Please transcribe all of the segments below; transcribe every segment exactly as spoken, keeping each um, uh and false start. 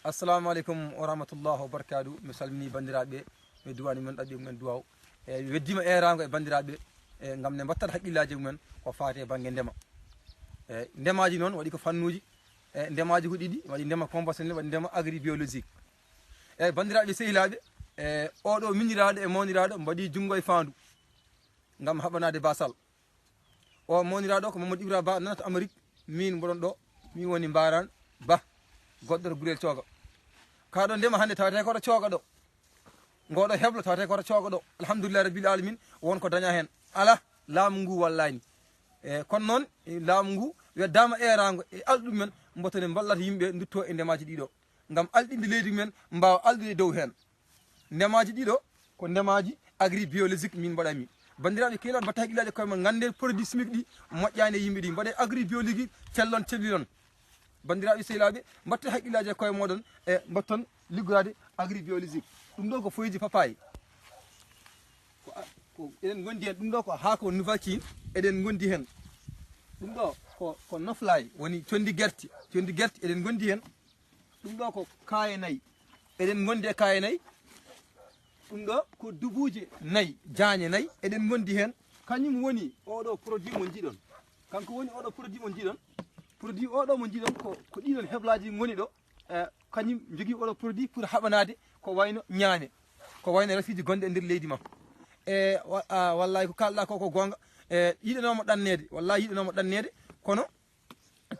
Assalamu aleykum wa rahmatullahi wa barakatuh. Mi salmini banndiraaɓe, mi duwani men ɗaɓɓi mumen duwaw. E mi weddima eeraango e banndiraaɓe, e ngam ne mbattat haqqillaaji mumen ko faati e bannge ndema. E ndemaaji noon waɗi ko fannuuji, e ndemaaji ko ɗiɗi, waɗi ndema conventionnel, waɗi ndema agrobiologique. E banndiraaɓe sehilaaɓe, e oɗo miñiraaɗo e mawniraaɗo mbaɗi junngo e faandu ngam haɓanaade basal. O mawniraaɗo ko Mamadou Ibra Ba, nanata Amérique, min mboɗon ɗo, min woni Mbaran Ba, goɗɗo to Gurel Cooga. Kaa ɗo ndema hannde tawetee ko to Cooga ɗo. Ngoɗo heblo tawetee ko to Cooga ɗo. Alhamdulillahi rabbil alamin, won ko daña heen. Ala, laamu ngu wallaani. E kono noon, e laamu ngu weddaama eeraango e alɗuɓe men, mboto ne mballata yimɓe ndutto e ndemaaji ɗiɗo. Ngam alɗinde leydi men, mbaawa alɗude dow heen. Ndemaaji ɗiɗo ko ndemaaji agrobiologique min mbaɗami. Banndiraaɓe keelaaɗo, mbatte haqqillaaji koye mon, nganndee produit chimique ɗi moƴƴaani e yimɓe ɗi. Mbaɗee agrobiologique, cellon, cellilon. Banndiraaɓe sehilaaɓe, mbatte haqqillaaji e koye mooɗon e mbatton liggoraade agrobiologique. Ɗum ɗo ko foyji papaye. Ko a-, ko eɗen ngondi heen. Ɗum ɗo ko haako nivaquine, eɗen ngondi heen. Ɗum ɗo ko, ko noflaay, woni conndi gerte, conndi gerte eɗen ngondi heen. Ɗum ɗo ko kaaye nayi. Eɗen ngondi e kaaye nayi. Ɗum ɗo ko dubuuje nayi, jaañe nayi. Eɗen ngondi heen. Kañum woni oɗo produit mo njiɗon. Kanko woni oɗo produit mo njiɗon. Produit oɗo mo njiɗon ko, ko ɗiɗon heblaaji ngoni ɗo. E kañum jogii oɗo produit pour haɓanaade ko wayno ñaame, ko wayno rafiiji gonɗi e nder leydi ma. E wa-, a, wallahi ko kalɗa ko, ko goonga. E yiɗanooma ɗanneede, wallahi yiɗanooma ɗanneede, kono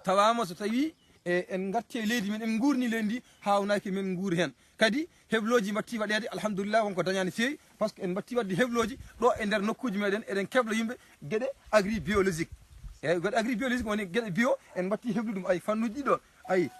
tawaama so tawii, e, en ngartii e leydi men, en nguurni leydi ndi, haawnaaki men nguur heen. Kadi heblooji mbattii waɗeede, alhamdulillah, wonko dañaani feewi, par ce que en mbattii waɗde heblooji ɗo e nder nokkuuji meɗen, eɗen kebla yimɓe geɗe agrobiologique. Eeyi, geɗe agrobiologique woni geɗe bio, en mbattii heblude ɗum, ay, fannuuji ɗiɗo, ay.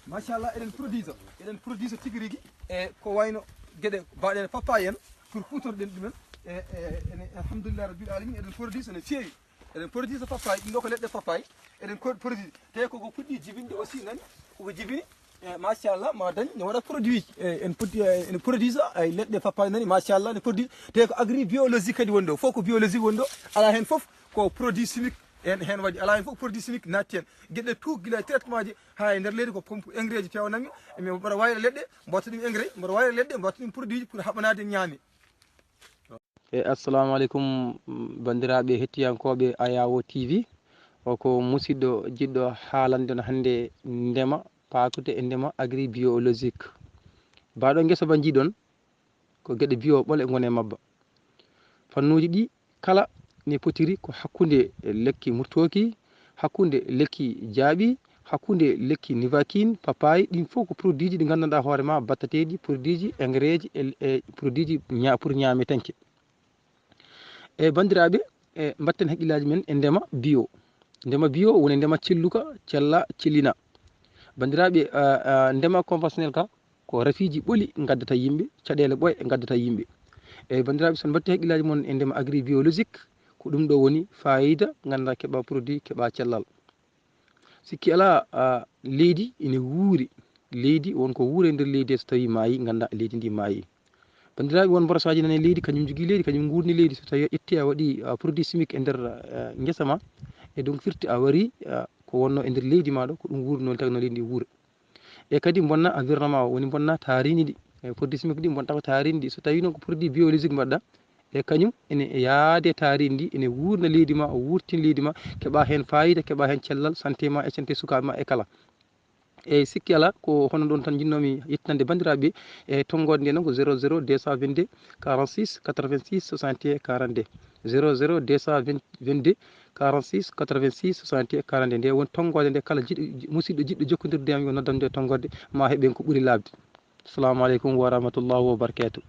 Machallah, eɗen produit so, eɗen produit so tigi rigi, e ko wayno geɗe mbaɗen papaye en, pour kuutorɗen ɗumen, e, e, ene, alhamdulillah rabbil alamin, eɗen produit so no feewi. Eɗen produit so papaye, ɗum ɗo ko leɗɗe papaye. Eɗen ko-, produit, te koko puɗɗi jibinde aussi nani, koko jibini. E, machallah, ma dañ, ne waɗa produit. E, en puɗɗi, e, en produit so, ay, leɗɗe papaye nani, machallah, ne produit. Te ko agrobiologique kadi woni ɗo, fof ko biologique woni ɗo, alaa heen fof ko produit chimique en, heen waɗi, alaa heen fof produit chimique naatti heen. Geɗe tout, gila e traitement ji, haa e nder leydi ko pompe engrais ji peewnanmi, mi mbaɗa wayra leɗɗe, mbaɗta ɗum engrais, mbaɗa wayra leɗɗe, mbaɗta ɗum produit ji pour haɓanaade ñaame. E, assalamu aleykum, banndiraaɓe hettiyankooɓe Ayawo T V. O ko musiɗɗo jiɗɗo haalande on hannde ndema paakude e ndema agrobiologique. Baaɗo ngesa ba njiɗon, ko geɗe bio ɓole ngoni e mabba. Fannuuji ɗi kala ne potiri ko hakkunde lekki murtooki, hakkunde lekki jaaɓi, hakkunde lekki nivaquine, papaye, ɗin fof ko produit ji ɗi nganndanɗaa hoore ma, battateeɗi, produit ji engrais ji e, e produit ji ña-, pour ñaametenke. E banndiraaɓe, e mbatten haqqillaaji men e ndema bio. Ndema bio woni ndema celluka, cella, cellina. Banndiraaɓe, a, a, ndema conventionnel ka, ko rafiiji ɓoli ngaddata yimɓe, caɗeele ɓoye ngaddata yimɓe. Eeyi, banndiraaɓe, so on mbaɗti haqqillaaji mon e ndema agrobiologique, ko ɗum ɗo woni faayiida, ngannduɗaa keɓa produit, keɓa cellal. Sikki alaa, a, leydi ene wuuri. Leydi, won ko wuuri e nder leydi, so tawii maayi, ngannduɗaa leydi ndi maayi. Banndiraaɓe, won mborosaaji nani e leydi, kañum jogii leydi, kañum nguurni leydi. So tawii a ƴetti, a waɗi, a, produit chimique e nder, a, ngesa ma, e donc firti a wari, a, ko wonno e nder leydi ma ɗo, ko ɗum wuurno, tagno leydi ndi wuura. E kadi bonna environnement o, woni bonna taariindi ndi. E produit chimique ɗi bonta ko taariindi ndi. So tawii noon ko produit biologique mbaɗɗa, e kañum ene yaade taariindi ndi, ene wuurna leydi ma, o wuurtin leydi ma, keɓa heen faayiida, keɓa heen cellal, santé ma e santé sukaaɓe ma e kala. Eeyi, sikki alaa, ko hono ɗoon tan njiɗnoomi yettinande banndiraaɓe. E tonngoode nde noon ko zéro zéro deux cent vingt-deux quarante-six quatre-vingt-six soixante et un quarante-deux. Zéro zéro deux cent vingt-deux quarante-six quatre-vingt-six soixante et un quarante-deux. Nde woni tonngoode nde, kala jiɗɗo, musidɗo jiɗɗo jokkondirde e am, yo noddam nde tonngoode, ma heɓen ko ɓuri laaɓde. Assalamu aleykum wa rahmatullahi wa barakatuh.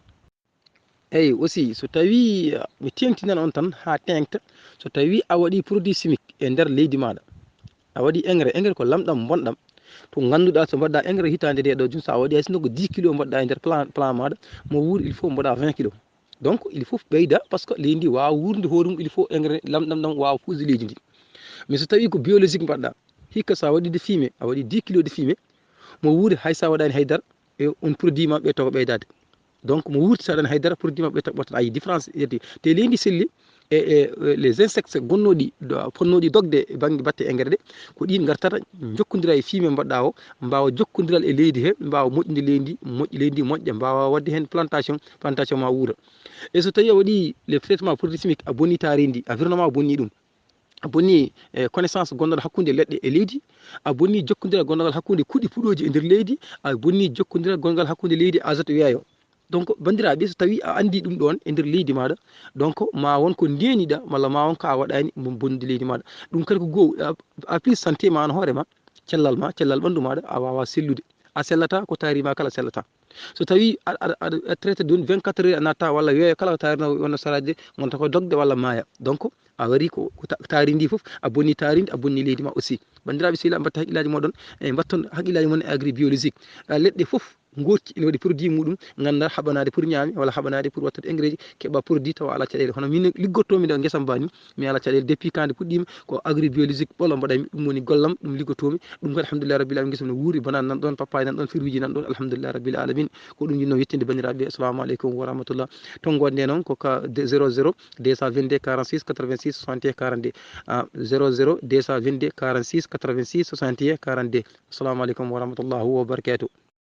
Eeyi, aussi, so tawii, uh, mi teeŋtinan on tan haa teeŋta, so tawii a waɗii produit chimique e nder leydi maaɗa, a waɗii engrais, engrais ko lamɗam bonɗam, to ngannduɗaa so mbaɗɗaa engrais hitaande nde ɗo, jun so a waɗii hay sinno ko dix kilos mbaɗɗaa e nder plan, plan maaɗa, mo wuuri il faut mbaɗaa vingt kilos. Donc, il faut ɓeyda, par ce que leydi ndi waawa wuurde hoore mum, il faut engrais lamɗam ɗam waawa fuusde leydi ndi. Mais so tawii ko biologique mbaɗɗaa, hikka so a waɗii de fumier, a waɗii dix kilos de fumier, mo wuuri hay so a waɗaani haydara, e on produit ma ɓeyta ko ɓeydaade. Donc, mo wuurti so a waɗaani haydara, produit ma ɓeyta ko ɓurta. A yii différence, yetti. Te leydi selli, e, e, e les insectes gonnooɗi, ɗo, fonnooɗi dogde e bannge batte engrais ɗe, ko ɗiin ngartata njokkondira e fumier mbaɗɗaa o, mbaawa jokkondiral e leydi he, mbaawa moƴƴinde leydi, moƴƴi leydi moƴƴa, mbaawa waɗde heen plantation, plantation ma wuura. E so tawii a waɗii les traitements produits chimiques, a bonnii taarindi, environnement o bonnii ɗum. A bonnii, e, connaissance gonnoɗo hakkunde leɗɗe e leydi, a bonnii jokkondiral gonngal hakkunde kuɗi puɗooji e nder leydi, a bonnii jokkondiral gonngal hakkunde leydi azote weeyo. Donc, banndiraaɓe, so tawii a anndii ɗum ɗoon e nder leydi maaɗa, donc, ma won ko ndeeniɗa, walla ma won ko a waɗaani, mo bonnude leydi maaɗa. Ɗum kadi ko goo, a, a plus santé ma an hoore ma, cellal ma, cellal ɓanndu maaɗa, a waawaa sellude. A sellataa, ko taari ma kala sellataa. So tawii a, a, a, a traité ɗum vingt-quatre heures a natta, walla weeyo kala ko taarino wonno saraaji ɗe, ngonta ko dogde walla maaya. Donc, a warii ko, ko ta-, taarindi fof, a bonnii taarindi, a bonnii leydi ma aussi. Banndiraaɓe sehilaaɓe, mbaɗta haqqillaaji mooɗon, e mbaɗton haqqillaaji mon e agrobiologique. A, leɗɗe fof ngootki ina waɗi produit muɗum, nganndaa haɓanaade pour ñaame, walla haɓanaade pour wattude engrais ji, keɓa produit tawa alaa caɗeele. Hono min liggotoomi ɗo ngesa mba ni, mi alaa caɗeele. Depuis kande puɗɗiima, ko agrobiologique ɓolo mbaɗaymi, ɗum woni gollam, ɗum liggotoomi. Ɗum kadi, alhamdulillah rabbil alamin, ngesa no wuuri, banane nan ɗoon, papaye nan ɗoon, fruit ji nan ɗoon, alhamdulillah rabbil alamin. Ko ɗum jinno yettinde banndiraaɓe. Assalamu aleykum wa rahmatullah. Tonngoode nde noon ko ka de-, zéro zéro deux cent vingt-deux quarante-six quatre-vingt-six soixante et un quarante-deux. Ah, zéro zéro deux cent vingt-deux quarante-six quatre-vingt-six soixante et un quarante-deux. Assalamu aleykum wa rahmatullahi wa barakatuh.